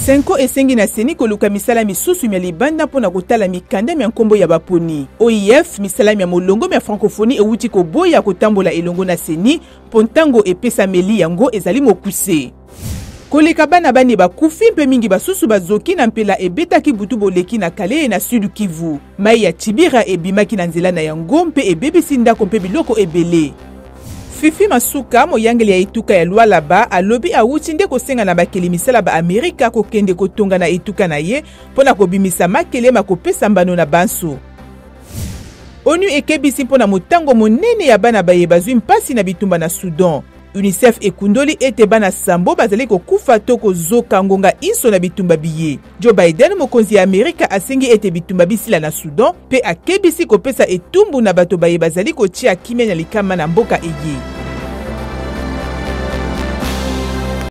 Cenco esengi na CENI koluka misala misusu mya libanda mpo na kotala mikanda mya nkombo ya baponi. OIF, misala mya molongo mya Francophonie ewuti koboya kotambola elongo na CENI mpo ntango epesameli yango ezali mokuse. Koleka bana bane bakufi mpe mingi basusu bazoki na mpela ebetaki butu boleki na Kalehe na Sud Kivu. Mayi ya Tshibira ebimaki na nzela na yango mpe ebebisi ndako mpe biloko ebele. Fifi Masuka, moyangeli ya etuka ya Lualaba, alobi awuti nde kosenga na bakeli misala ba Amerika kokende kotonga na etuka na ye mpo na kobimisa makele makopesa mbano na banso. ONU ekebisi mpo na motango monene ya bana baye bazwi mpasi na bitumba na Soudan. UNICEF ekundoli ete bana sambo bazali kokufa to kozoka ngonga inso na bitumba biye. Joe Biden, mokonzi ya Amerika, asengi ete bitumba bisila na Soudan mpe akebisi kopesa etumbu na bato baye bazali kotia kimia na likama na mboka eye.